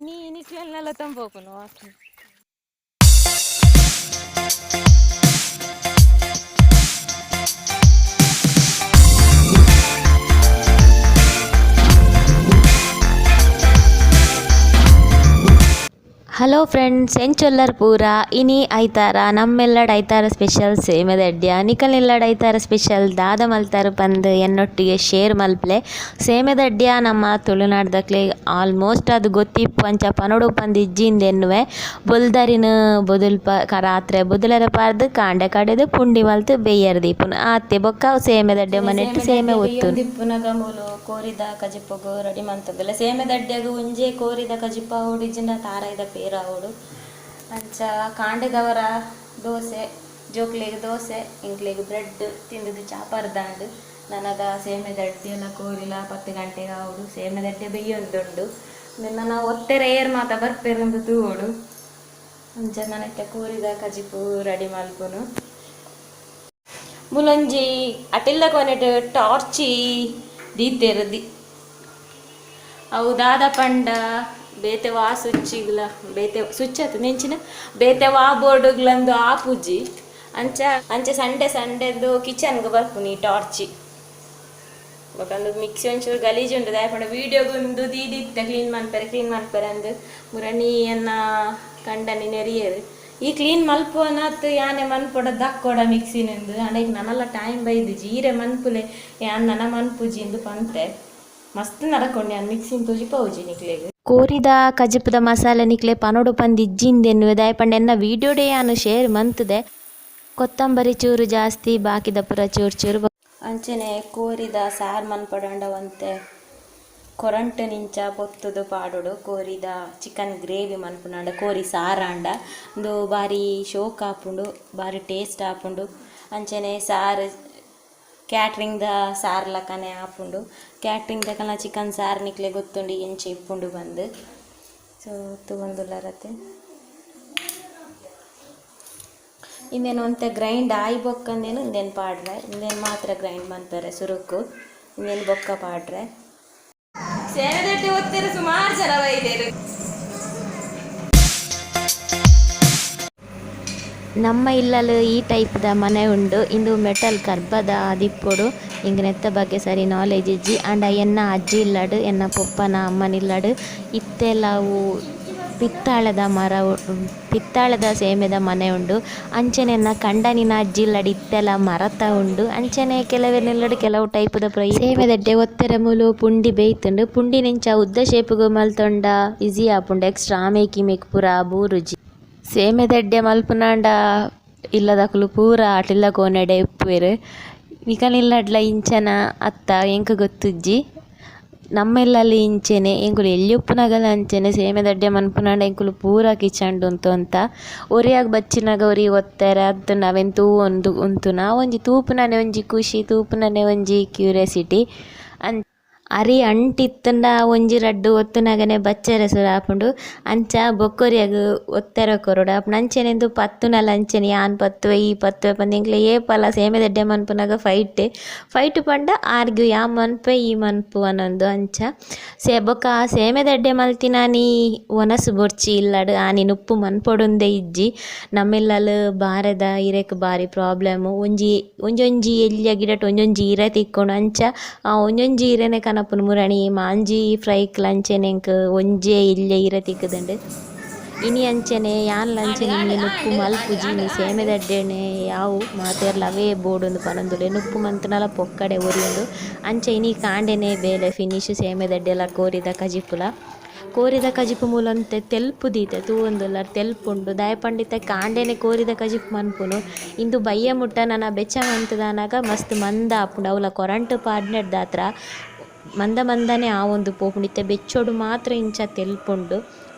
ನೀ ನಿಕ್ಲೆಲ್ಲ ತಂಬೋಪುನು ವಾಸನೆ. Hello friends, ಎಂಚೊಲ್ಲರ್ ಪೂರ? ಇನಿ ಐತಾರ, ನಮ್ಮೆಲ್ಲಡ್ ಐತಾರ ಸ್ಪೆಷಲ್ ಸೇಮೆದಡ್ಯ. ನಿಕಲ್ನೆಲ್ಲಡ್ ಐತಾರ ಸ್ಪೆಷಲ್ ದಾದ ಮಲ್ತಾರ ಪಂದ್ ಎನ್ನೊಟ್ಟಿಗೆ ಶೇರ್ ಮಲ್ಪಲೆ. ಸೇಮೆದಡ್ಯ ನಮ್ಮ ತುಳುನಾಡ್ದಕ್ಲೆ ಆಲ್ಮೋಸ್ಟ್ ಅದು ಗೊತ್ತಿಪ್ಪು, ಅಂಚ ಪನೊಡು ಪಂದ್ ಇಜ್ಜಿಂದ್ ಎನ್ನುವೆ. ಬೊಲ್ದರಿನ ಬೊದುಲ್ಪ ರಾತ್ರೆ ಬೊದುಲರೆ ಪಾರ್ದ್ ಕಾಂಡೆ ಕಡೆದ್ ಪುಂಡಿ ಮಲ್ತ್ ಬೇಯರ್ ದೀಪುನು ಆತೆ. ಬೊಕ್ಕ ಸೇಮೆದಡ್ಡೆ ಮನೆಟ್ ಸೇಮೆ ಒತ್ತುನು. ದಿಪ್ಪುನಗ ಮೂಲು ಕೋರಿದ ಕಜಿಪುಗು ರೆಡಿ ಮಂತೊಂದುಲ್ಲೆ. ಸೇಮೆದಡ್ಡೆಗ್ ಒಂಜೇ ಕೋರಿದ ಕಜಿಪು ಆವೊಡು, ಇಜ್ಜಿಂಡ ತಾರಾಯಿದ ಪೇರ್ ಆವೊಡು. ಅಂಚ ಕಾಂಡೆದವರ ದೋಸೆ, ಜೋಕ್ಲೆಗ್ ದೋಸೆ, ಎಂಕ್ಲೆಗ್ ಬ್ರೆಡ್ ತಿಂದದು ಚಾ ಪರ್ದಾಂಡ್. ನನಗ ಸೇಮೆದಡ್ಡೆಲ ಕೋರಿಲ 10 ಗಂಟೆಗೆ ಆವೊಡು. ಸೇಮೆದಡ್ಡೆ ಬೆಯ್ಯೊಂದುಂಡು. ನನ ಒತ್ತೆರೆ ಏರ್ ಮಾತ ಬರ್ಪೆರಂದು ತೂವೊಡು. ಅಂಚ ನನಕ್ಕೆ ಕೋರಿದ ಕಜಿಪು ರೆಡಿ ಮಲ್ಪುನು. ಮುಲೊಂಜಿ ಅಟಿಲ್ದ ಕೊನೆಟ್ ಟಾರ್ಚಿ ದೀತೆರ್ the. ಅವು ದಾದ ಪಂಡ ಬೇತೆ ವಾ ಸ್ವಿಚ್ಚಿಗ್ಲ, ಬೇತೆ ಸ್ವಿಚ್ ಆತು ನೆಂಚಿನ ಬೇತೆ ವಾ ಬೋರ್ಡ್ಗ್ಲಂದು ಆಪುಜಿ. ಅಂಚ ಅಂಚ ಸಂಡೆ ಸಂಡೆದು ಕಿಚನ್ಗ್ ಬರ್ಪುನಿ ಈ ಟಾರ್ಚಿ. ಬೊಕ ಅಂದು ಮಿಕ್ಸಿ ಒಂಚೂರು ಗಲೀಜು ಉಂಡು. ದಾಯೆ ಪಂಡ ವೀಡಿಯೋಗುಂದು ದೀದಿತ್ತೆ ಕ್ಲೀನ್ ಮನ್ಪೆರೆ, ಕ್ಲೀನ್ ಮನ್ಪೆರೆ ಅಂದ್ ಮುರಣಿ ಎನ್ನ ಕಂಡನಿ ನೆರಿಯೆರ್. ಈ ಕ್ಲೀನ್ ಮಲ್ಪುವನತ್ ಯಾನೆ ಮನ್ಪೊಡ ದಕ್ಕೊಡ ಮಿಕ್ಸಿನಿಂದು ಅಂಡ ಈಗ ನನಲ ಟೈಮ್ ಬೈದು ಜೀರೆ ಮನ್ಪುಲೆ, ಯಾನ್ ನನ ಮನ್ಪುಜಿ ಇಂದು ಪಂತೆ. ಮಸ್ತ್ ನಡಕೊಂಡೆ ಯಾನ್ ಮಿಕ್ಸಿನ್ ತೋಜಿಪವುಜಿ ನಿಕ್ಲೆಗ್. ಕೋರಿದ ಕಜಿಪುದ ಮಸಾಲೆ ನಿಕ್ಲೆ ಪನೊಡು ಪಂದ್ ಇಜ್ಜಿಂದೆನ್ನುವೆ. ದಾಯೆ ಪಂಡ ಎನ್ನ ವೀಡಿಯೋಡೇ ಯಾನ್ ಶೇರ್ ಮಂತುದೆ. ಕೊತ್ತಂಬರಿ ಚೂರು ಜಾಸ್ತಿ, ಬಾಕಿದ ಪೂರ ಚೂರು ಚೂರು. ಅಂಚನೆ ಕೋರಿದ ಸಾರ್ ಮನ್ಪೊಡಾಂಡ ಒಂತೆ ಕೊರಂಟ್ ನಿಂಚ ಪೊತ್ತುದು ಪಾಡೊಡು. ಕೋರಿದ ಚಿಕನ್ ಗ್ರೇವಿ ಮನ್ಪುನಾಂಡ, ಕೋರಿ ಸಾರಾಂಡ ಉಂದು ಬಾರಿ ಶೋಕ್ ಆಪುಂಡು, ಬಾರಿ ಟೇಸ್ಟ್ ಆಪುಂಡು. ಅಂಚನೆ ಸಾರು ಕ್ಯಾಟ್ರಿಂಗ್ ದ ಸಾರ್ ಲಕ್ಕನೆ ಆಪುಂಡು. ಕ್ಯಾಟ್ರಿಂಗ್ ದಕಲ್ನ ಚಿಕನ್ ಸಾರ್ ನಿಕ್ಲೆ ಗೊತ್ತುಂಡು ಎಂಚ ಇಪ್ಪುಂಡು ಪಂದ್. ಸೊ ತೂವೊಂದುಲ್ಲರತೆ, ಇಂದೆನ್ ಒಂತೆ ಗ್ರೈಂಡ್ ಆಯಿ ಬೊಕ್ಕಂದೇನು ಇಂದೆನ್ ಪಾಡ್ರೆ. ಇಂದೆನ್ ಮಾತ್ರ ಗ್ರೈಂಡ್ ಮನ್ಪೆರೆ ಸುರುಕು, ಇಂದೆನ್ ಬೊಕ್ಕ ಪಾಡ್ರೆ. ಸೇವೆದಟ್ಟಿ ಒತ್ತೆರೆ ಸುಮಾರು ಜನ ಬೈದೆರ್. ನಮ್ಮ ಇಲ್ಲಲ್ ಈ ಟೈಪ್ದ ಮನೆ ಉಂಡು. ಇಂದು ಮೆಟಲ್ ಕರ್ಬದ ಆದಿಪ್ಪೊಡು. ಎಂಕ್ ನೆತ್ತ ಬಗ್ಗೆ ಸರಿ ನಾಲೆಜ್ ಇಜ್ಜಿ. ಆಂಡ ಎನ್ನ ಅಜ್ಜಿ ಇಲ್ಲಡ್, ಎನ್ನ ಪೊಪ್ಪನ ಅಮ್ಮನ ಇಲ್ಲಡ್ ಇತ್ತೆಲ ಅವು ಪಿತ್ತಾಳೆದ ಮರ, ಪಿತ್ತಾಳೆದ ಸೇಮೆದ ಮನೆ ಉಂಡು. ಅಂಚನೆ ಎನ್ನ ಕಂಡನಿನ ಅಜ್ಜಿ ಇಲ್ಲಡ್ ಇತ್ತೆಲ ಮರತ ಉಂಡು. ಅಂಚನೆ ಕೆಲವೆರ್ನ ಇಲ್ಲಡ್ ಕೆಲವು ಟೈಪುದ ಸೇಮೆದಡ್ಡೆ ಒತ್ತೆರೆ ಮೂಲು ಪುಂಡಿ ಬೇಯ್ತುಂಡು. ಪುಂಡಿನ್ ಇಂಚ ಉದ್ದ ಶೇಪುಗು ಮಲ್ತೊಂಡ ಈಸಿ ಆಪುಂಡು. ಎಕ್ಸ್ಟ್ರಾ ಆಮೇಕ್ ಇಮೇಕ್ ಪೂರ ಬೂರುಜಿ. ಸೇಮೆದಡ್ಡೆ ಮಲ್ಪುನಾಂಡ ಇಲ್ಲದಕುಲು ಪೂರ ಅಟಿಲ್ದ ಕೋಣೆಡೆ ಇಪ್ಪುವೆರ್. ನಿಕಲ್ನ ಇಲ್ಲಡ್ಲ ಇಂಚನ ಅತ್ತ ಎಂಕ್ ಗೊತ್ತುಜ್ಜಿ. ನಮ್ಮ ಇಲ್ಲಲ್ ಇಂಚೆನೆ. ಎಂಕುಲು ಎಲ್ಯ ಉಪ್ಪುನಗಲ ಅಂಚೆನೆ. ಸೇಮೆದಡ್ಡೆ ಮನ್ಪುನಾಂಡ ಎಂಕುಲು ಪೂರ ಕಿಚನ್ಡ್ ಉಂತೊಂತ. ಒರಿಯಾಗ್ ಬಚ್ಚಿನಗ ಒರಿ ಒತ್ತೆರೆ ಅತ್ತುಂಡ ಅವೆನ್ ತೂವೊಂದು ಉಂತುನ ಒಂಜಿ ತೂಪುನನೆ ಒಂಜಿ ಖುಷಿ, ತೂಪುನನೆ ಒಂಜಿ ಕ್ಯೂರಿಯಾಸಿಟಿ. ಅನ್ ಅರಿ ಅಂಟಿತ್ತುಂಡ ಒಂಜಿ ರಡ್ಡ್ ಒತ್ತುನಗನೆ ಬಚ್ಚೆರೆ ಸುರು ಆಪುಂಡು. ಅಂಚ ಬೊಕ್ಕೊರಿಯಗ್ ಒತ್ತೆರೆ ಕೊರೊಡು ಆಪುಂಡು. ಅಂಚೆನೆ ಇಂದು ಪತ್ತುನಲ ಅಂಚೆನೆ, ಯಾನ್ ಪತ್ತುವೆ ಈ ಪತ್ತುವೆ ಪಂದ್ ಎಂಕ್ಲೆ ಏಪಲ ಸೇಮೆದಡ್ಡೆ ಮನ್ಪುನಗ ಫೈಟ್. ಫೈಟ್ ಪಂಡ ಆರ್ಗ್ಯೂ, ಯಾನ್ ಮನ್ಪುವೆ ಈ ಮನ್ಪು ಪನೊಂದು. ಅಂಚ ಸೇ ಬೊಕ್ಕ ಸೇಮೆದಡ್ಡೆ ಮಲ್ತಿನಾನಿ ವನಸ್ ಬೊರ್ಚಿ ಇಲ್ಲಡ್, ಆನಿ ನುಪ್ಪು ಮನ್ಪೊಡುಂದೇ ಇಜ್ಜಿ. ನಮ್ಮ ಇಲ್ಲಲ್ ಬಾರೆದ ಇರೆಕ್ ಬಾರಿ ಪ್ರಾಬ್ಲಮ್. ಒಂಜಿ ಒಂಜೊಂಜಿ ಎಲ್ಯ ಗಿಡಟ್ ಒಂಜೊಂಜಿ ಇರೆ ತಿಕ್ಕುಂಡು. ಅಂಚ ಆ ಒಂಜೊಂಜಿ ಇರೆನೆ ಕನಪುನು ಮುರಣಿ ಮಾಂಜಿ ಫ್ರೈಕ್ಲ. ಅಂಚೆನೆ ಎಂಕ್ ಒಂಜೇ ಎಲ್ಯ ಇರೆ ತಿಕ್ಕುದುಂಡು. ಇನಿ ಅಂಚೆನೆ ಯಾನ್ಲ ಅಂಚೆನೆ ಇನಿ ನುಪ್ಪು ಮಲ್ಪುಜಿ, ಇನಿ ಸೇಮೆದಡ್ಡೆನೆ ಯಾವು, ಮಾತೆರ್ಲ ಅವೇ ಬೋಡುಂದು ಪನೊಂದುಲ್ಲೆ. ನುಪ್ಪು ಮಂತುಂಡಲ ಪೊಕ್ಕಡೆ ಒರಿಯುಂಡು. ಅಂಚ ಇನಿ ಕಾಂಡೆನೆ ಬೇಲೆ ಫಿನಿಶ್, ಸೇಮೆದಡ್ಡೆಲ ಕೋರಿದ ಕಜಿಪುಲ. ಕೋರಿದ ಕಜಿಪು ಮೂಲೊಂತೆ ತೆಲ್ಪು ದೀತೆ, ತೂವೊಂದುಲ್ಲರ್ ತೆಲ್ಪುಂಡು. ದಾಯೆ ಪಂಡ ಇತ್ತೆ ಕಾಂಡೆನೆ ಕೋರಿದ ಕಜಿಪು ಮನ್ಪುನು. ಇಂದು ಬಯ್ಯ ಮುಟ್ಟ ನನ ಬೆಚ್ಚ ಮಂತುದಾನಗ ಮಸ್ತ್ ಮಂದ ಆಪುಂಡು. ಅವ್ಲ ಕೊರಂಟ್ ಪಾಡ್ನೆಡ್ದಾತ್ರ ಮಂದ ಮಂದನೆ ಆವೊಂದು ಪೋಪುಂಡು. ಇತ್ತೆ ಬೆಚ್ಚೊಡು ಮಾತ್ರ ಇಂಚ ತೆಲ್ಪುಂಡು.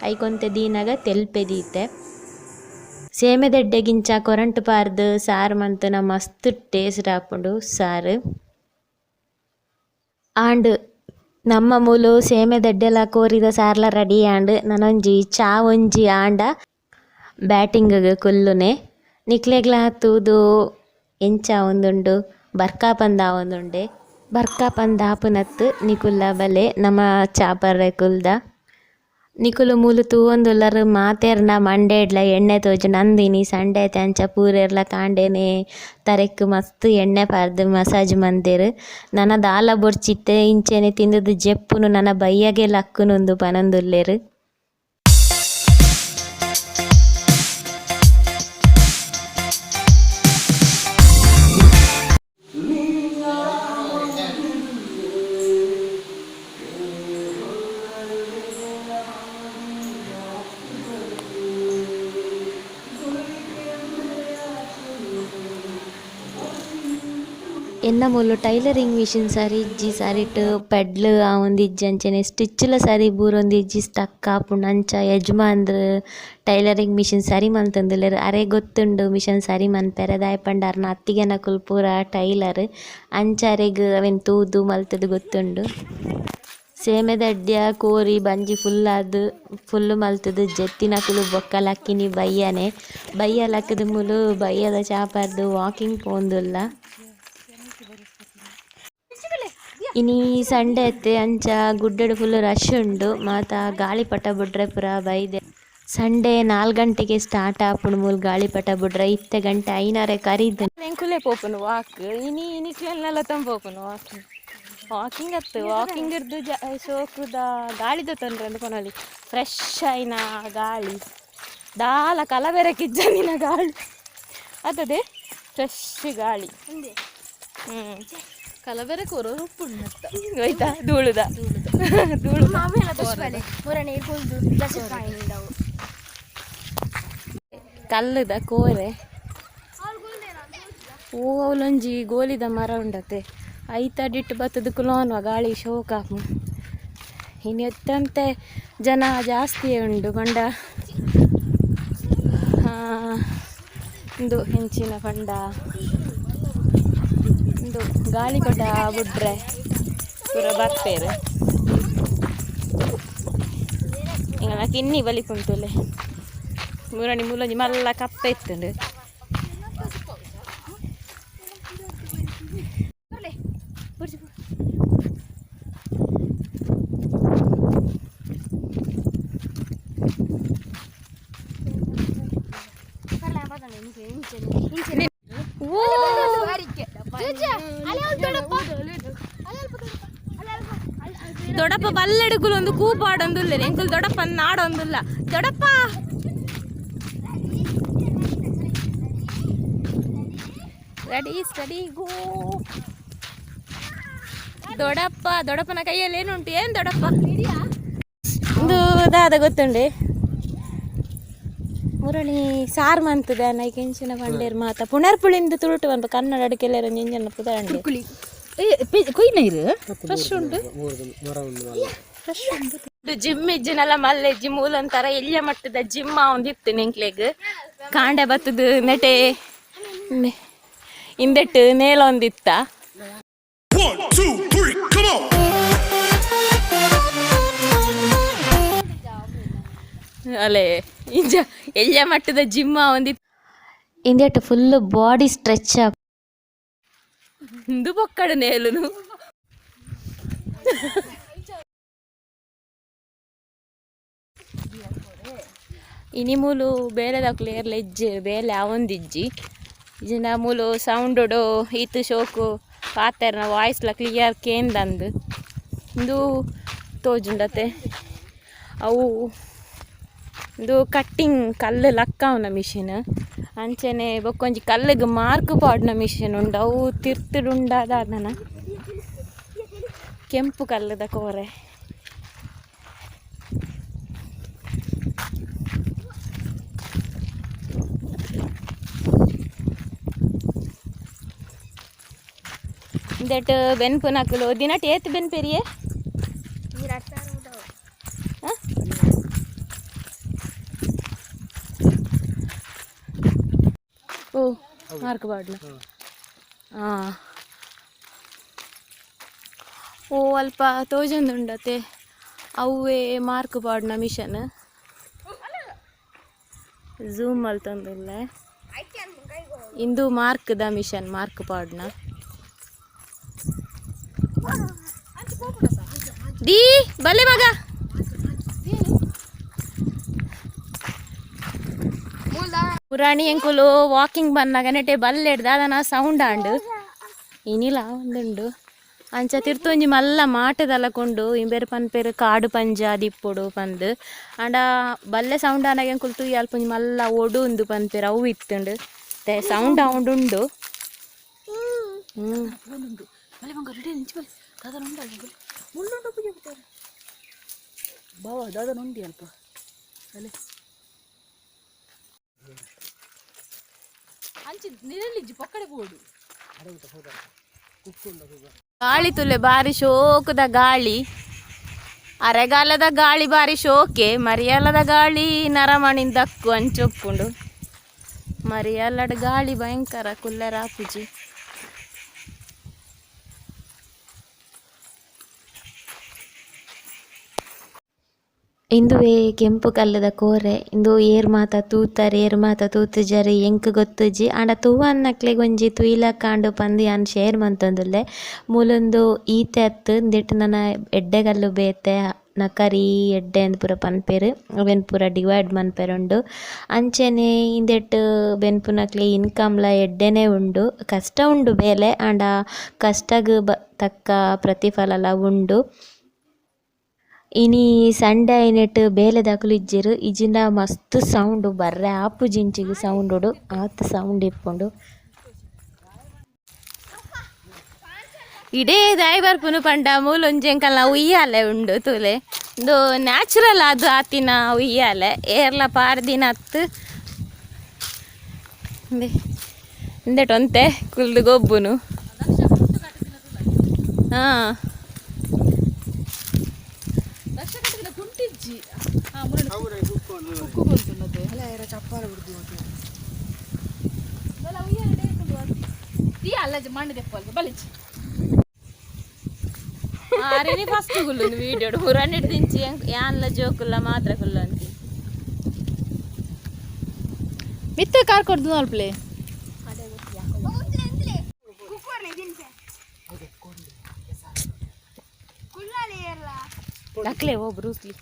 ಐಕೊಂತೆ ದೀನಗ ತೆಲ್ಪೆ ದೀತೆ. ಸೇಮೆದಡ್ಡೆಗಿಂಚ ಕೊರಂಟ್ ಪಾರ್ದ್ ಸಾರು ಮಂತುನ ಮಸ್ತ್ ಟೇಸ್ಟ್ ಆಪುಂಡು ಸಾರು. ಆಂಡ್, ನಮ್ಮ ಮೂಲು ಸೇಮೆದಡ್ಡೆಲ ಕೋರಿದ ಸಾರ್ಲ ರೆಡಿ ಆಂಡ್. ನನೊಂಜಿ ಚಾ ಒಂಜಿ ಆಂಡ ಬ್ಯಾಟಿಂಗ್ ಕುಲ್ಲುನೆ. ನಿಕ್ಲೆಗ್ಲಾ ತೂದು ಎಂಚ ಆವೊಂದುಂಡು? ಬರ್ಕ ಪಂದ್ ಆವೊಂದುಂಡೆ. ಬರ್ಕ ಪಂದ್ ಆಪುನತ್. ನಿಕುಲ್ಲ ಬಲೆ, ನಮ ಚಾ ಪರ್ರೆ ಕುಲ್ದ. ನಿಕುಲು ಮೂಲು ತೂವೊಂದುಲ್ಲರ್ ಮಾತೆರ್ನ ಮಂಡೆಡ್ಲ ಎಣ್ಣೆ ತೋಜುಂಡು ಅಂದಿನಿ ಸಂಡೆ ಅಂಚ ಪೂರೆರ್ಲ ಕಾಂಡೆನೆ ತರೆಕ್ ಮಸ್ತ್ ಎಣ್ಣೆ ಪಾರ್ದ್ ಮಸಾಜ್ ಮಂದೆರ್. ನನ ದಾಲ ಬೊರ್ಚಿತ್ತೆ ಇಂಚೆನೆ ತಿಂದುದು ಜೆಪ್ಪುನು ನನ ಬಯ್ಯಗೆ ಲಕ್ಕುನುಂದು ಪನೊಂದುಲ್ಲೆರ್. ಎನ್ನ ಮೂಲು ಟೈಲರಿಂಗ್ ಮಿಷಿನ್ ಸರಿ ಇಜ್ಜಿ ಸರಿಟ್ ಪೆಡ್ಲ್ ಆವೊಂದಿಜ್ಜಿ ಅಂಚನೆ ಸ್ಟಿಚ್ಲ ಸರಿ ಬೂರೊಂದಿಜ್ಜಿ ಸ್ಟಕ್ ಆಪುಂಡು ಅಂಚ ಯಜಮಾನ್ರು ಟೈಲರಿಂಗ್ ಮಿಷಿನ್ ಸರಿ ಮಲ್ತೊಂದುಲ್ಲೆರ್ ಅರೆಗ್ ಗೊತ್ತುಂಡು ಮಿಷನ್ ಸರಿ ಮನ್ಪೆರೆ ದಾಯೆ ಪಂಡ ಅರ್ನ ಅತ್ತಿಗೆನಕುಲು ಪೂರ ಟೈಲರ್ ಅಂಚ ಅರೆಗ್ ಅವೆನ್ ತೂದು ಮಲ್ತುದು ಗೊತ್ತುಂಡು. ಸೇಮೆದಡ್ಯ ಕೋರಿ ಬಂಜಿ ಫುಲ್ ಆದ್ ಫುಲ್ಲು ಮಲ್ತುದು ಜೆತ್ತಿನಕುಲು ಬೊಕ್ಕ ಲಕ್ಕಿನಿ ಬಯ್ಯನೆ ಬಯ್ಯ ಲಕ್ಕುದು ಮೂಲು ಬಯ್ಯದ ಚಾಪರ್ದ್ ವಾಕಿಂಗ್ ಪೋವೊಂದುಲ್ಲ. ಇನಿ ಸಂಡೆ ಅತ್ತೆ ಅಂಚ ಗುಡ್ಡಡ್ ಫುಲ್ ರಶ್ ಉಂಡು ಮಾತ ಗಾಳಿಪಟ ಬುಡ್ರೆ ಪೂರ ಬೈದೆ. ಸಂಡೆ 4 ಗಂಟೆಗೆ ಸ್ಟಾರ್ಟ್ ಆಪುಂಡು ಮೂಲು ಗಾಳಿಪಟ ಬುಡ್ರೆ ಇತ್ತೆ ಗಂಟೆ ಐನಾರೆ ಕರೀದ್. ಎಂಕುಲೆ ಪೋಪುನು ವಾಕ್ ಇನಿ ಇನಿಕ್ಲೆನ್ನೆಲ್ಲ ಪೋಪುನು ವಾಕಿಂಗ್ ವಾಕಿಂಗ್ ಅತ್ತು ವಾಕಿಂಗ್ ಇರ್ದು ಶೋಕುದ ಗಾಳಿದ ತೊಂದರೆ ಅಂದ್ ಪನೊಲಿ ಫ್ರೆಶ್ ಆಯಿನ ಗಾಳಿ ದಾಲ ಕಲಬೆರಕೆ ಇಜ್ಜಂದಿನ ಗಾಳಿ ಅತ್ತದೆ ಫ್ರೆಶ್ ಗಾಳಿ. ಕಲಬೆರಕೆ ಒರ ಉಪ್ಪುಂಡು. ಹೋಯ್ತಾ ಧೂಳುದ ಧೂಳು. ಕಲ್ಲುದ ಕೋರೆ ಓ ಅವಲೊಂಜಿ ಗೋಲಿದ ಮರ ಉಂಡತೆ ಐತ ಅಡಿಟ್ ಬತ್ತದ ಕುಲೋನ್ವ ಗಾಳಿ ಶೋಕಾಪು. ಇನ್ನು ಎತ್ತಂತೆ ಜನ ಜಾಸ್ತಿಯೇ ಉಂಡು ಪಂಡ ಇಂದು ಹೆಂಚಿನ ಪಂಡ ಇಂದು ಗಾಳಿಪಟ ಬುಡ್ರೆ ಪೂರ ಬರ್ಪೇರು. ಎಂಗಲ ಕಿನ್ನಿ ಬಲಿಪುಂತುಲೆ ಮುರಣಿ ಮೂಲೊಂಜಿ ಮಲ್ಲ ಕಪ್ಪೆ ಇತ್ತುಂಡು. ಓ ದೊಡ್ಡಪ್ಪ ಬಲ್ಲೆಡುಗುಲು ಒಂದು ಕೂಪಾಡೊಂದುಲ್ಲೆ ಎಂಕುಲು ದೊಡ್ಡಪ್ಪ ನಾಡೊಂದುಲ್ಲ ದೊಡ್ಡಪ್ಪ. ರೆಡಿ ಸ್ಟಡಿ ಗೋ ದೊಡ್ಡಪ್ಪ. ದೊಡ್ಡಪ್ಪನ ಕೈಯಲ್ಲಿ ಏನುಂಟು ಏನು ದೊಡ್ಡಪ್ಪ? ಒಂದು ದಾದ ಗೊತ್ತುಂಡೆ ಮುರಳಿ ಸಾರ್ ಮಂತದ ನೈಕ್ ಎಂಚಿನ ಪಂಡೇರ್ ಮಾತ ಪುನರ್ಪುಳಿಂದ ತುಳುಟು ಪನ್ಪ ಕನ್ನಡ ಅಡಿಕೆಲೆರ ಎಂಜನ ಪುದರಂಡೆ. ಕೊಯ್ನೈರು ಫ್ರೆಶ್ ಉಂಟು. ಫ್ರೆಶ್ ಉಂಟು. ಜಿಮ್ ಇಜ್ಜಿನಲ್ಲ ಮಲ್ಲೆ ಜಿಮ್ ಮೂಲೊಂಥರ ಎಲ್ಯ ಮಟ್ಟದ ಜಿಮ್ ಒಂದಿತ್ತು ನೆಂಕ್ಲೆಗ್ ಕಾಂಡೆ ಬತ್ತದು ನೆಟೆ ಇಂದೆಟ್ ನೇಲೊಂದಿತ್ತ. 1, 2, 3, come on! ಅಲೆ ಇಂಜ ಎಲ್ಯ ಮಟ್ಟದ ಜಿಮ್ ಒಂದಿತ್ತು. ಇಂದೆಟ್ ಫುಲ್ ಬಾಡಿ ಸ್ಟ್ರೆಚ್ ಇಂದು ಬೊಕ್ಕಡು ನೇಲುನು. ಇನಿ ಮೂಲು ಬೇಲೆದಕ್ಲು ಏರ್ಲ ಇಜ್ಜಿ ಬೇಲೆ ಆವೊಂದಿಜ್ಜಿ ಇಜ್ಜಿಂಡ ಮೂಲು ಸೌಂಡುಡು ಈತ್ ಶೋಕು ಪಾತೆರ್ನ ವಾಯ್ಸ್ಲ ಕ್ಲಿಯರ್ ಕೇಂದಂದು. ಇಂದು ತೋಜುಂಡತೆ ಅವು ಇಂದು ಕಟ್ಟಿಂಗ್ ಕಲ್ಲು ಲಕ್ಕಾವುನ ಮಿಷಿನ್ ಅಂಚನೆ ಬೊಕ್ಕೊಂಜಿ ಕಲ್ಲುಗ್ ಮಾರ್ಕ್ ಪಾಡುನ ಮಿಷಿನ್ ಉಂಡು ಅವು ತಿರ್ತುಡು ಉಂಡಾದ ಕೆಂಪು ಕಲ್ಲುದ ಕೋರೆ. ಇಂದೆಟ್ ಬೆನ್ಪುನಕುಲು ದಿನಟ್ ಏತ್ ಬೆನ್ಪೆರಿಯೆ? ಓ ಮಾರ್ಕ್ ಬಾಡ್ಲ ಹಾಂ ಓ ಅಲ್ಪ ತೋಜೊಂದುಂಡತೆ ಅವ್ವೇ ಮಾರ್ಕ್ ಪಾಡ್ನ ಮಿಷನ್ ಝೂಮ್ ಮಲ್ತೊಂದುಲ್ಲೆ. ಇಂದು ಮಾರ್ಕ್ದ ಮಿಷನ್ ಮಾರ್ಕ್ ಪಾಡ್ನ ದೀ ಬಲ್ಲೆ ಮಗ. ಪುರಾಣಿ ಎಂಕುಲು ವಾಕಿಂಗ್ ಬನ್ನಗ ನೆಟೆ ಬಲ್ಲೆಡ್ ದಾದನ ಸೌಂಡ್ ಆಂಡ್. ಇನಿಲ ಒಂದುಂಡು. ಅಂಚ ತಿರ್ತೊಂಜಿ ಮಲ್ಲ ಮಾಟೆದಲ್ಲ ಕೊಂಡು ಇಂಬೆರ್ ಪನ್ಪೆರ್ ಕಾಡು ಪಂಜ ದಿಪ್ಪೊಡು ಪಂದ್. ಆಂಡ ಬಲ್ಲೆ ಸೌಂಡ್ ಆನಗ ಎಂಕುಲು ತೂಯಿ ಅಲ್ಪ ಒಂಜಿ ಮಲ್ಲ ಒಡು ಉಂದು ಪನ್ಪೆರ್ ಅವು ಇತ್ತುಂಡು. ಸೌಂಡ್ ಆವೊಂಡು ಉಂಡು. ಬಾವ ದಾದನ ಉಂಡಿ ಅಲ್ಪ ಅಲೆ ಅಂಚಿ ನಿರಲಿಜ್ಜಿ ಪಕ್ಕಡೆ ಬೋಡು. ಗಾಳಿ ತುಲೆ ಬಾರಿ ಶೋಕದ ಗಾಳಿ. ಅರೆಗಾಲದ ಗಾಳಿ ಬಾರಿ ಶೋಕೆ, ಮರಿಯಾಲದ ಗಾಳಿ ನರಮಣಿನ್ ದಕ್ಕು ಅಂಚೊಪ್ಪುಂಡು. ಮರಿಯಾಲಡ್ ಗಾಳಿ ಭಯಂಕರ ಕುಲ್ಲೆರ ಆಪುಜಿ. ಇಂದುವೆ ಕೆಂಪು ಕಲ್ಲುದ ಕೋರೆ, ಇಂದು ಏರ್ ಮಾತ ತೂತರ್ ಏರ್ ಮಾತ ತೂತುಜರ್ ಎಂಕ್ ಗೊತ್ತುಜಿ. ಆಂಡ ತೂವನ್ನಕ್ಲೆಗ್ ಒಂಜಿ ತುಯಿಲಕಾಂಡು ಪಂದ್ ಯಾನ್ ಶೇರ್ ಮಂತೊಂದುಲ್ಲೆ. ಮೂಲೊಂದು ಈತೆ ಅತ್ತ್ ಇಂದೆಟ್ ನನ ಎಡ್ಡೆಗಲ್ಲು ಬೇತೆ ನಕರಿ ಎಡ್ಡೆ ಅಂದ್ ಪೂರ ಪನ್ಪೆರ್, ಅವೆನ್ ಪೂರ ಡಿವೈಡ್ ಮನ್ಪೆರುಂಡು. ಅಂಚನೆ ಇಂದೆಟ್ ಬೆನ್ಪುನಕ್ಲೆ ಇನ್ಕಮ್ಲ ಎಡ್ಡೆನೆ ಉಂಡು. ಕಷ್ಟ ಉಂಡು ಬೇಲೆ, ಆಂಡ ಕಷ್ಟಗ್ ತಕ್ಕ ಪ್ರತಿಫಲಲ ಉಂಡು. ಇನಿ ಸಂಡೆ ಆಯಿನೆಟ್ ಬೇಲೆದಕುಲು ಇಜ್ಜೆರ್, ಇಜ್ಜಿಂಡ ಮಸ್ತ್ ಸೌಂಡ್ ಬರ್ರೆ ಆಪುಜಿ ಇಂಚಿಗ್ ಸೌಂಡುಡು ಆತ್ ಸೌಂಡ್ ಇಪ್ಪುಂಡು. ಇಡೇ ದಾಯಿ ಬರ್ಪುನು ಪಂಡ ಮೂಲೊಂಜಿ ಎಂಕಲ್ನ ಉಯ್ಯಾಲೆ ಉಂಡು ತೂಲೆ. ಉಂದು ನ್ಯಾಚುರಲ್ ಆದ್ ಆತಿನ ಉಯ್ಯಾಲೆ, ಏರ್ಲ ಪಾಡ್ದಿನ ಅತ್ತ್. ಇಂದೆಟ್ ಒಂತೆ ಕುಲ್ದು ಗೊಬ್ಬುನು. ಹಾ ಆರೇನಿ ಫಸ್ಟ್ ಕುಲ್ಲುಂದು ವೀಡಿಯೋಡು ಪುರಾಣಿಡ್ ದಿಂಚಿ ಯಾನ್ಲ ಜೋಕುಲ್ಲ ಮಾತ್ರ ಕುಲ್ಲಂತಿ. ಮಿತ್ತ ಕಾರ್ ಕೊಡ್ದು ಅಲ್ಪ್ಲೆ. ನಕ್ಲೆ ಓ ಬ್ರೂಸ್ಲಿ.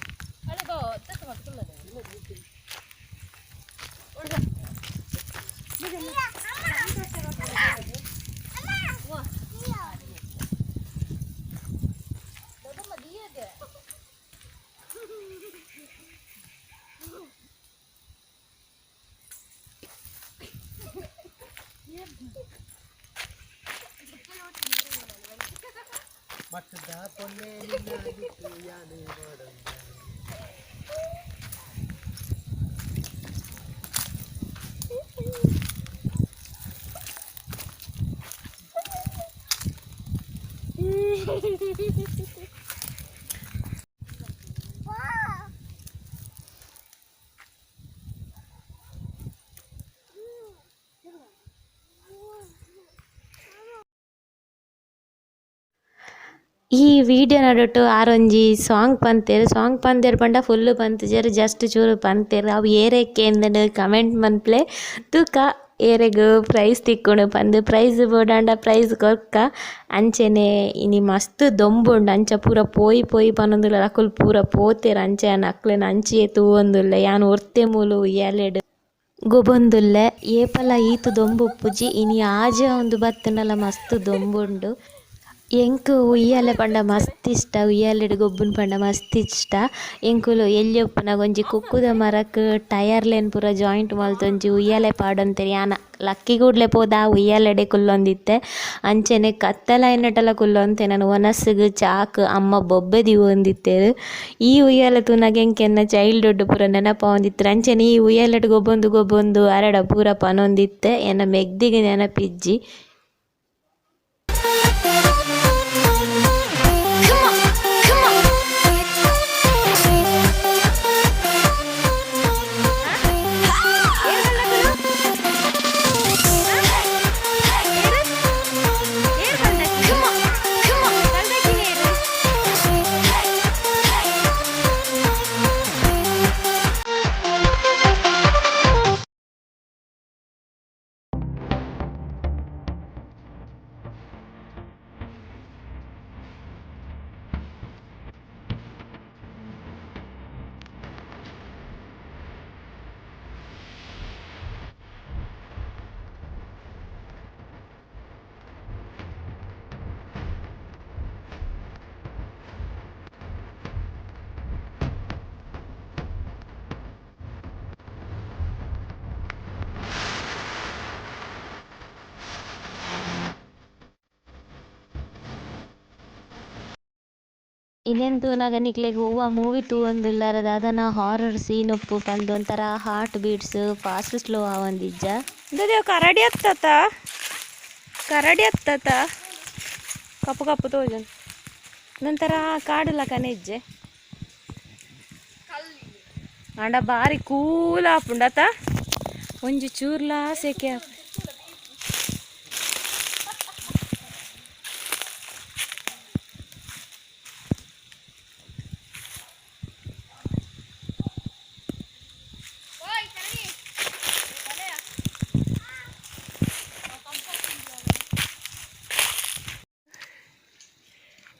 ಈ ವಿಡಿಯೋ ನಡುಟು ಆರೊಂಜಿ ಸಾಂಗ್ ಪಂತೆರ್, ಸಾಂಗ್ ಪಂತೆರ್ ಪಂಡ ಫುಲ್ಲು ಪಂತುಜೆರ್, ಜಸ್ಟ್ ಚೂರು ಪಂತೆರ್. ಅವು ಏರೆಕ್ಕೆ ಇಂದೆಂಡ್ ಕಮೆಂಟ್ ಮನ್ಪ್ಲೆ ತೂಕ ಏರೆಗ್ ಪ್ರೈಸ್ ತಿಕ್ಕುಂಡು ಪಂದ್. ಪ್ರೈಸ್ ಬೋಡಾಂಡ ಪ್ರೈಸ್ ಕೊರ್ಕ. ಅಂಚೆನೆ ಇನಿ ಮಸ್ತ್ ದೊಂಬುಂಡು, ಅಂಚ ಪೂರ ಪೋಯಿ ಪೋಯಿ ಪನೊಂದುಲ್ಲೆರ್ ಅಕುಲು ಪೂರ ಪೋತೆರ್. ಅಂಚ ಯಾನ್ ಅಕ್ಲೆನ ಅಂಚಿಯೇ ತೂವೊಂದುಲ್ಲೆ, ಯಾನ್ ಒರ್ತೆ ಮೂಲು ಉಯ್ಯಾಲೆಡ್ ಗೊಬ್ಬೊಂದುಲ್ಲೆ. ಏಪಲ ಈತ್ ದೊಂಬು ಉಪ್ಪುಜಿ, ಇನಿ ಆಜೆ ಆವೊಂದು ಬತ್ತುಂಡಲ ಮಸ್ತ್ ದೊಂಬುಂಡು. ಎಂಕ್ ಉಯ್ಯಾಲೆ ಪಂಡ ಮಸ್ತ್ ಇಷ್ಟ, ಉಯ್ಯಾಲೆಡ್ ಗೊಬ್ಬುನು ಪಂಡ ಮಸ್ತ್ ಇಷ್ಟ. ಎಂಕುಲು ಎಲ್ಯ ಉಪ್ಪುನಗ ಒಂಜಿ ಕುಕ್ಕುದ ಮರಕ್ ಟೈರ್ಲೆನ್ ಪೂರ ಜಾಯಿಂಟ್ ಮಲ್ತೊಂಜಿ ಉಯ್ಯಾಲೆ ಪಾಡೊಂತೆರ್. ಯಾನ್ ಲಕ್ಕಿ ಕೂಡ್ಲೆ ಪೋದು ಆ ಉಯ್ಯಾಲೆಡೆ ಕುಲ್ಲೊಂದಿತ್ತೆ. ಅಂಚೆನೆ ಕತ್ತಲಾಯಿನಟಲ ಕುಲ್ಲೊಂತೆ ನನ್ ವನಸ್ಗ್ ಚಾಕ್ ಅಮ್ಮ ಬೊಬ್ಬೆ ದೀವೊಂದಿತ್ತೆರ್. ಈ ಉಯ್ಯಾಲೆ ತೂನಗ ಎಂಕ್ ಎನ್ನ ಚೈಲ್ಡ್ಹುಡ್ ಪೂರ ನೆನಪಾವೊಂದಿತ್ತ್ಂಡ್. ಅಂಚೆನೆ ಈ ಉಯ್ಯಾಲೆಡ್ ಗೊಬ್ಬೊಂದು ಗೊಬ್ಬೊಂದು ಅರೆಡ ಪೂರ ಪನೊಂದಿತ್ತೆ. ಎನ್ನ ಮೆಗ್ದಿಗ್ ನೆನಪಿಜ್ಜಿ. ಇಂದೆನ್ ತೂನಗ ನಿಕ್ಲೆಗ್ ಒವ್ವ ಮೂವಿ ತೂವೊಂದುಲ್ಲರ ದಾದನ ಹಾರರ್ ಸೀನ್ ಉಪ್ಪು ಪಂದ್ ಒಂಥರ ಹಾರ್ಟ್ ಬೀಟ್ಸ್ ಫಾಸ್ಟ್ ಸ್ಲೋ ಆವೊಂದಿಜ್ಜ. ಕರಡಿ ಅತ್ತತ ಕರಡಿ ಅತ್ತತ ಕಪ್ಪು ಕಪ್ಪು ತೋಜನ್ ನಂತರ ಕಾಡುಲ ಕನೆಜ್ಜೆ ಅಂಡ ಬಾರಿ ಕೂಲ್ ಆಪುಂಡತ ಒಂಜಿ ಚೂರ್ಲಾ ಸೆಕೆ ಆಪು.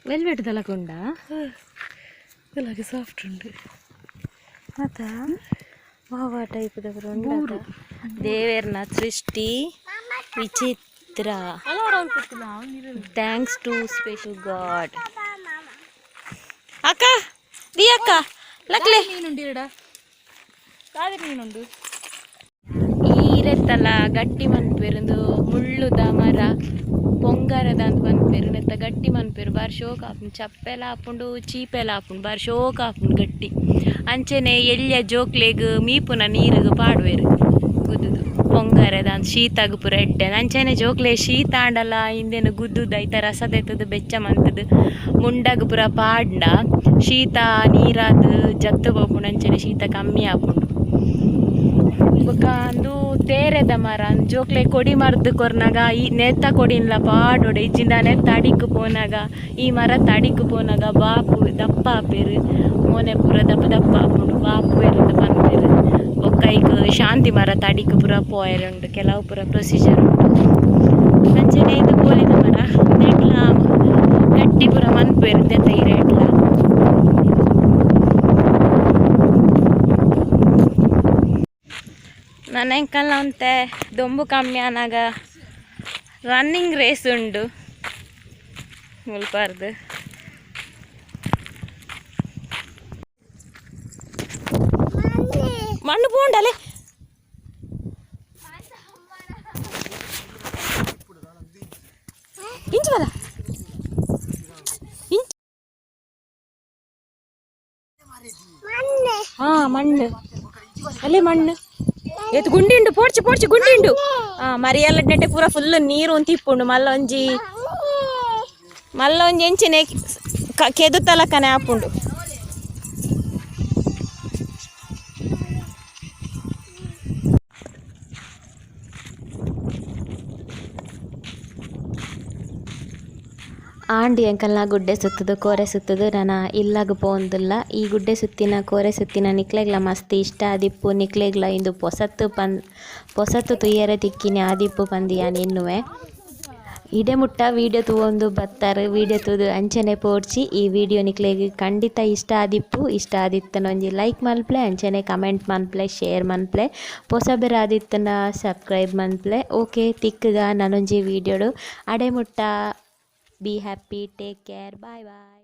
ವೆಲ್ವೆಟ್ ದಲಕೊಂಡ ಇಲ್ಲಾಗೆ ಸಾಫ್ಟ್ ಉಂಡು ಅತ ವಾವಾ ಟೈಪ್ ದೇವೇರ್ನ ಸೃಷ್ಟಿ ವಿಚಿತ್ರ. Thanks to special god. ಅಕ್ಕ the ಅಕ್ಕ ಲಕ್ಲೆ ಮೀನುಂಡು ಕಾದ್ರೆ ಮೀನುಂಡು. ಈರೆತ್ತಲ ಗಟ್ಟಿ ಮನ್ಪೆರುಂದು ಮುಳ್ಳುದ ಮರ ಪೊಂಗರದ ಅಂತ ಪನ್ಪೆರು ನೆತ್ತ ಗಟ್ಟಿ ಮನ್ಪೆರು ಬಾರಿ ಶೋಕ್ ಆಪುಂಡು ಚಪ್ಪೆಲ ಆಪುಂಡು ಚೀಪೆಲ ಆಪುಂಡು ಬಾರಿ ಶೋಕ್ ಆಪುಂಡು ಗಟ್ಟಿ. ಅಂಚೆನೆ ಎಲ್ಯ ಜೋಕ್ಲೆಗ್ ಮೀಪುನ ನೀರುಗು ಪಾಡುವೆರು ಗುದ್ದುದು ಪೊಂಗರದ ಅಂತ ಶೀತಗ್ ಪೂರ ಎಡ್ಡೆ. ಅಂಚೆನೆ ಜೋಕ್ಲೆ ಶೀತ ಆಂಡಲ ಇಂದೆನು ಗುದ್ದುದು ಐತ ರಸ ದೆತ್ತದು ಬೆಚ್ಚ ಮಂತದು ಮುಂಡಗ್ ಪೂರ ಪಾಡ್ಂಡ ಶೀತ ನೀರಾದ್ ಜತ್ತು ಪೋಪುಂಡು. ಅಂಚೆನೆ ಶೀತ ಕಮ್ಮಿ ಆಪುಂಡು. ಬೊಕ್ಕ ಅಂದು ತೇರೆದ ಮರ ಜೋಕ್ಲೆ ಕೊಡಿ ಮರ್ದ್ ಕೊರ್ನಾಗ ಈ ನೆತ್ತ ಕೊಡಿನ್ಲ ಪಾಡೋಡೆ ಇಜ್ಜಿಂದ ನೆತ್ತ ಅಡಿಕ್ ಪೋನಾಗ ಈ ಮರ ಅಡಿಕ್ ಪೋನಾಗ ಬಾಪು ದಪ್ಪ ಆಪೆರು ಮೋನೆ ಪೂರ ದಪ್ಪ ದಪ್ಪ ಆಪುಂಡು ಬಾಪು ಎರಂದು ಪನ್ಪೆರು. ಬೊಕ್ಕ ಐಕ್ ಶಾಂತಿ ಮರ ಅಡಿಕ್ ಪೂರ ಪೋಯೆರುಂಡು ಕೆಲವು ಪೂರ ಪ್ರೊಸೀಜರ್ ಉಂಡು. ಅಂಚೆನೆ ಇದು ಗೋಲಿದ ಮರ ನೆಟ್ಲ ಗಟ್ಟಿ ಪೂರ ಮನ್ಪೆರು ದೆತ್ತ ಇರೆಟ್ಲ. ನನ್ನ ಎಂಕಲ್ನ ಒಂತೆ ದೊಂಬು ಕಮ್ಮಿ ಆನಾಗ ರನ್ನಿಂಗ್ ರೇಸ್ ಉಂಡು ಮುಲ್ಪಾರ್ದು. ಮಣ್ಣು ಪೋಂಡಲೆ ಇಂಚು ಬಲ ಇಂಚು ಹಾ ಮಣ್ಣು ಅಲ್ಲೇ ಮಣ್ಣು ಏತ್ ಗುಂಡಿಂಡು ಪೋಡ್ಚಿ ಪೋಡ್ಚಿ ಗುಂಡಿಂಡು. ಮರಿಯಲ್ಲ ನೆಟ್ಟೆ ಪೂರ ಫುಲ್ ನೀರು ಒಂತಿ ಇಪ್ಪುಂಡು ಮಲ್ಲೊಂಜಿ ಮಲ್ಲೊಂಜಿ ಎಂಚಿನೆ ಕೆದು ತಲಕನೆ ಆಪುಂಡು. ಆಂಡಿ ಅಂಕಲ್ನ ಗುಡ್ಡೆ ಸುತ್ತದು ಕೋರೆ ಸುತ್ತದು ನನ ಇಲ್ಲಾಗ ಪೋಂದುಲ್ಲ. ಈ ಗುಡ್ಡೆ ಸುತ್ತಿನ ಕೋರೆ ಸುತ್ತಿನ ನಿಕ್ಲೆಗ್ಲ ಮಸ್ತ್ ಇಷ್ಟ ಆದಿಪ್ಪು ನಿಕ್ಲೆಗ್ಲ ಇಂದು ಪೊಸತ್ತು ಪನ್ ಪೊಸತ್ತು ತುಯ್ಯರೆ ತಿಕ್ಕಿನಿ ಆದಿಪ್ಪು ಪಂದಿಯಾನ್ ಎನ್ನುವೆ. ಇಡೆ ಮುಟ್ಟ ವೀಡಿಯೋ ತೂವೊಂದು ಬತ್ತಾರೆ ವೀಡಿಯೋ ತೂದು ಅಂಚನೆ ಪೋಡ್ಚಿ. ಈ ವಿಡಿಯೋ ನಿಕ್ಲೆಗ್ ಖಂಡಿತ ಇಷ್ಟ ಆದಿಪ್ಪು ಇಷ್ಟ ಆದಿತ್ತನ ಒಂಜಿ ಲೈಕ್ ಮನ್ಪ್ಲೆ ಅಂಚನೆ ಕಮೆಂಟ್ ಮನ್ಪ್ಲೆ ಶೇರ್ ಮನ್ಪ್ಲೆ ಪೊಸಬೆರ್ ಆದಿತ್ತನ ಸಬ್ಸ್ಕ್ರೈಬ್ ಮನ್ಪ್ಲೆ. ಓಕೆ ತಿಕ್ಕಗ ನಾನೊಂಜಿ ವೀಡಿಯೋಡು ಅಡೆ ಮುಟ್ಟ. Be happy, take care, bye bye.